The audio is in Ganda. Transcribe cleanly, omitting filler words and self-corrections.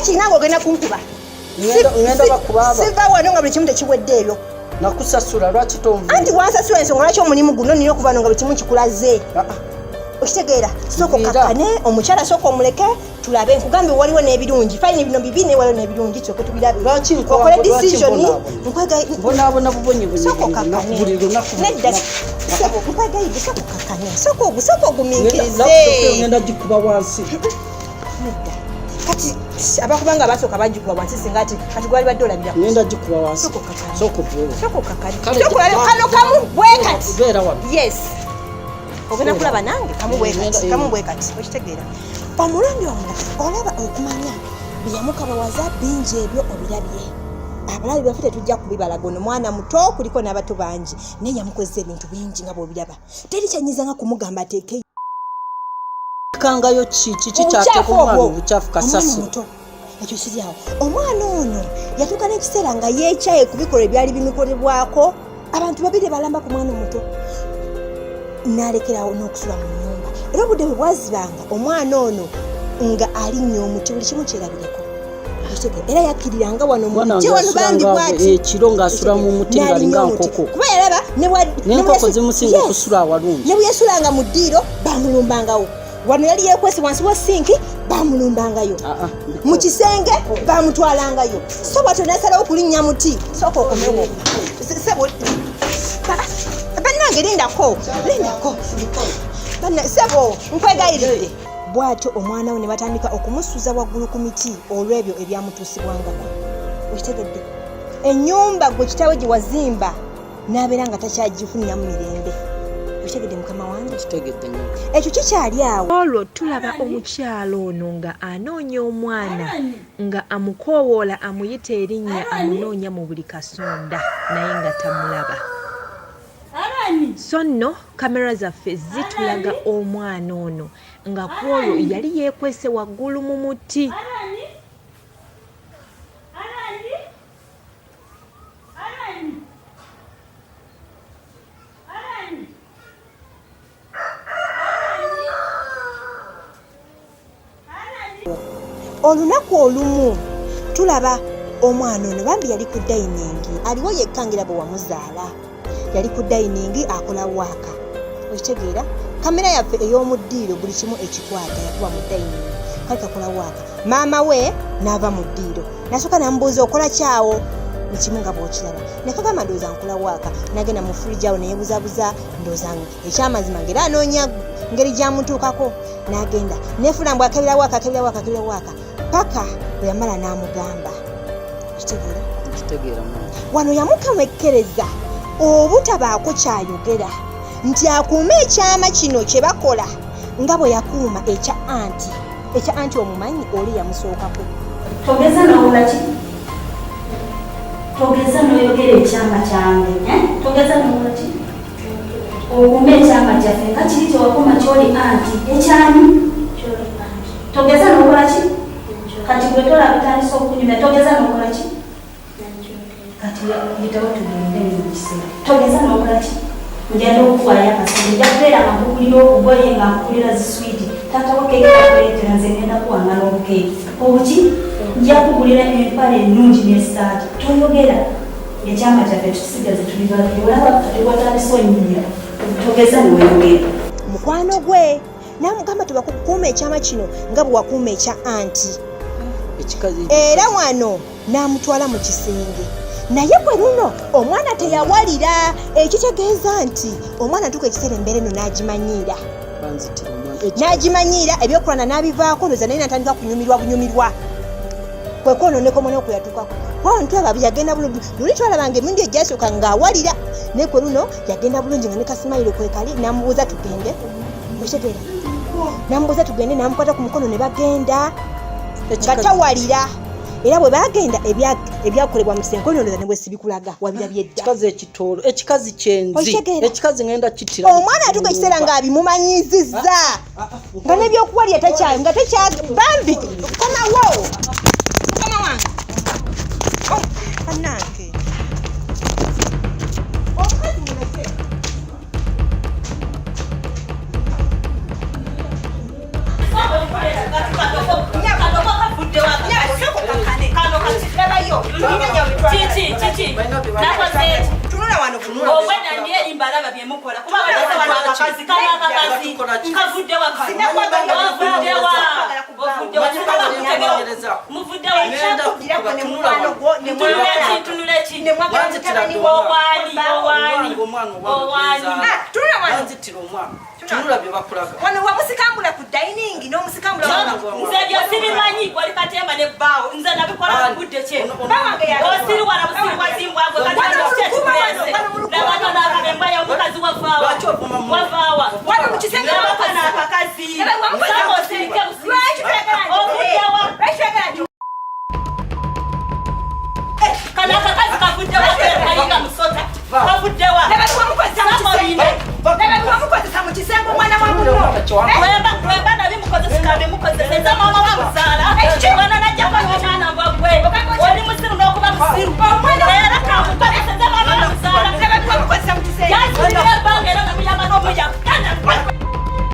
Wakiri nange ogenda kunkuba. Ngenda bakuba aba. Siva wano nga buli kimu tekiweddeeyo. Nakusasula lwaki tonvira? Anti wansasula ensonga lwaki omulimu guno nina okuva wano nga buli kimu kikulaze. Ah, ah. Okitegeera? Sooka okakkane, omukyala sooka omuleke tulabe. Nkugambye waliwo n'ebirungi. Fayini bino bibi naye waliwo n'ebirungi tusooke tubirabe. Lwaki Okole decision mbonaabona bubonyebonye Sooka okakkane. buli lunaku. Nedda. Sebo, nkwegayiridde sooka okakkane. Sooka ogumiikirize. Ngenda gikuba wansi. Nedda. Kati abakubanga abasooka bagikuba wansi singa ati kati gwali badde olabira. Ngenda gikuba wansi. Sooka okakkane. Sooka oveewo. Sooka okakkane. Kale, Sooka olabe kano kamu bwe kati. Beera wano. Yes. Ogenda kulaba nange kamu bwe kati, kamu bwe kati. Okitegeera. Omulundi omulala olaba okumanya bye yamukabawaza bingi ebyo obirabye. Abalabi baffe tetujja kubibalaga, ono mwana muto kuliko n'abato bangi naye yamukozesa ebintu bingi nga bw'obiraba. Teri kyanyiza nga kumugamba ateeke Kangayo ki kiki kyateeka omwana obukyafu kasasiro. Omwana muto. Ekyo kiri awo. Omwana ono yatuuka n'ekiseera nga yeekyaye ku bikolwa ebyali bimukolebwako. Abantu babiri balamba ku mwana omuto n'alekerawo n'okusula mu nnyumba. Era obudde bwe bwazibanga omwana ono nga alinnya omuti buli kimu kyerabireko. Era yakkiriranga wano mu Mwana muti wange wano bambi asulanga bw'ati. ekiro ng'asula mu muti ng'alinga nkoko. Kuba yalaba ne bwa- N'enkoko ne bwe zimusinga Yes. okusula awalungi. Ne bwe yasulanga mu ddiiro bamulumbangawo. Wano yali yeekwese wansi wa sinki bamulumbangayo. Ah, ah. Mu kisenge bamutwalangayo. So bw'atyo n'asalawo kulinnya muti. Sooka okomewo. Sebo, bannange lindako, lindako. Sebo, nkwegayiridde. Bw'atyo omwana we ne batandika okumusuza waggulu ku miti olw'ebyo ebyamutuusibwangako. Okitegedde? Ennyumba gwe kitaawe gye wazimba n'abeera nga takyagifuniramu mirembe. Okitegedde mukama wange? Nkitegedde nnyo. Ekyo kikyali awo. Olwo tulaba omukyala ono nga anoonya omwana nga amukoowoola amuyita erinnya amunoonya mu buli kasonda naye nga tamulaba. So nno kamera zaffe zitulaga omwana ono nga ku olwo yali yeekwese waggulu mu muti. Olunaku olumu tulaba omwana ono bambi yali ku dayiningi, aliwo yekka ngira bwe wamuzaala. Yali ku dayiningi akola waaka. Okitegeera? Kamera yaffe ey'omu ddiiro buli kimu ekikwata yakuba mu dayiningi. Kale kakola waaka. Maama we n'ava mu ddiiro. Nasooka n'amubuuza okola kyawo? Buli kimu nga bw'okiraba. Ne kagamba ndowooza nkola waaka. N'agenda mu fridge awo ne yeebuzabuza ndowooza ekyamazima ng'era anoonya ngeri gy'amutuukako. N'agenda. Neefuula mbu akebera waaka, akebera waaka, akebera waaka. Paka bwe yamala n'amugamba. Okitegeera? Nkitegeera mama. Wano yamukamekkereza obutabaako ky'ayogera nti akuume ekyama kino kye bakola nga bwe yakuuma ekya anti. Ekya anti omumanyi oli yamusookako. Togeza n'okola ki? Togeza n'oyogera ekyama kyange. Togeza n'okola ki? Okuuma ekyama kyaffe nga kiri kye wakuuma ky'oli anti. Ekyani? Togeza n'okola ki? Kati gwe tolaba bitandise okunyumya. Togeza n'okola ki? Kati yitawo tugende mu kiseera. Togeza n'okola ki? Njagala okuwaayo akasente. Nja kubeera nga nkukulira obugoye nga nkukulira ziswiti. Taata wo keeki akuleetera nze ngenda kuwanga n'obukeeki. Obuki? Nja kugulira empale ennungi n'essaati. Toyogera. Ekyama kyaffe tukisigaze tuli babiri. Olaba kati watandise onyumya. Togeza n'oyogera. Mukwano gwe n'amugamba tubakukuuma ekyama kino nga bwe wakuuma ekya anti. Era wano n'amutwala mu kisenge. Naye bwe luno omwana teyawalira, ekitegeeza nti omwana atuuka ekiseera embeera eno n'agimanyiira. N'agimanyiira ebyokulwana n'abivaako, ndowooza naye n'atandika kunyumirwa bunyumirwa. Kwe kwonooneka omwana we kwe yatuukako. Wano tulaba yagenda bulungi. Luli twalabanga emirundi egyasooka ng'awalira, naye kwe luno yagenda bulungi nga ne kasimayiro kwe kali, n'amubuuza tugende. Okitegeera? N'amubuuza tugende, n'amukwata ku mukono ne bagenda. Nga tawalira. Era bwe bagenda ebyakolebwa mu kisenge, ndowooza ne bwe sibikulaga, wabirabye dda. Ekikazi ekitoolo, ekikazi kyenzi, Okitegeera? ekikazi ngenda kitira. Omwana atuuka ekiseera ng'abimumanyizizza. Nga n'ebyokuwalira takya, nga takya, bambi, komawo. Mukama wange. Oh, bannange. Omukazi muleke. Kiki kiki nakoze? Tunula wano. Obwedda ndi eri mbalaba byemukola, kuba balese wano akakazi kano, akakazi kavuddewa? Ovuddewa? Ovuddewa? Muvuddewa? Kyakugirako ne mukwano gwo ne Ntunula mwagala. ki? Ntunula ki? Ne mwagala mutabani wo. Owaani? Owaani? Owaani? Ah, tunula wano. Banzitira omwana, tunula bye bakulaga. Wano wamusikambula ku dining n'omusikambula wano. Nze ebyo sibimanyi. Wali katemba ne bbaawo, nze nabikola mubudde kye. Bawange Osiriwala busiriwa zimbwagwe. Wano mu lukuba wano, wano mu lukuba. Labakano akabembwa y'omukazi, wavaawa? Lwaki ovuma mu- Wavaawa? Wano mu kisenge. Labakano akakazi. Laba, wamukozesa Saba mu osirike kisenge. busirike. Lwaki toyagala njogere? Ovuddewa? Lwaki toyagala njogere? Kano akakazi kavuddewa? Kalinga musota, kavuddewa? Laba, wamukozesa mu Saba kisenge. olinde. Laba, wamukozesa mu kisenge omwana wa munno. Wemba nabimukozesa, kabimukozesa. Nze maama wa muzaala. Ekiki? Wano najjako.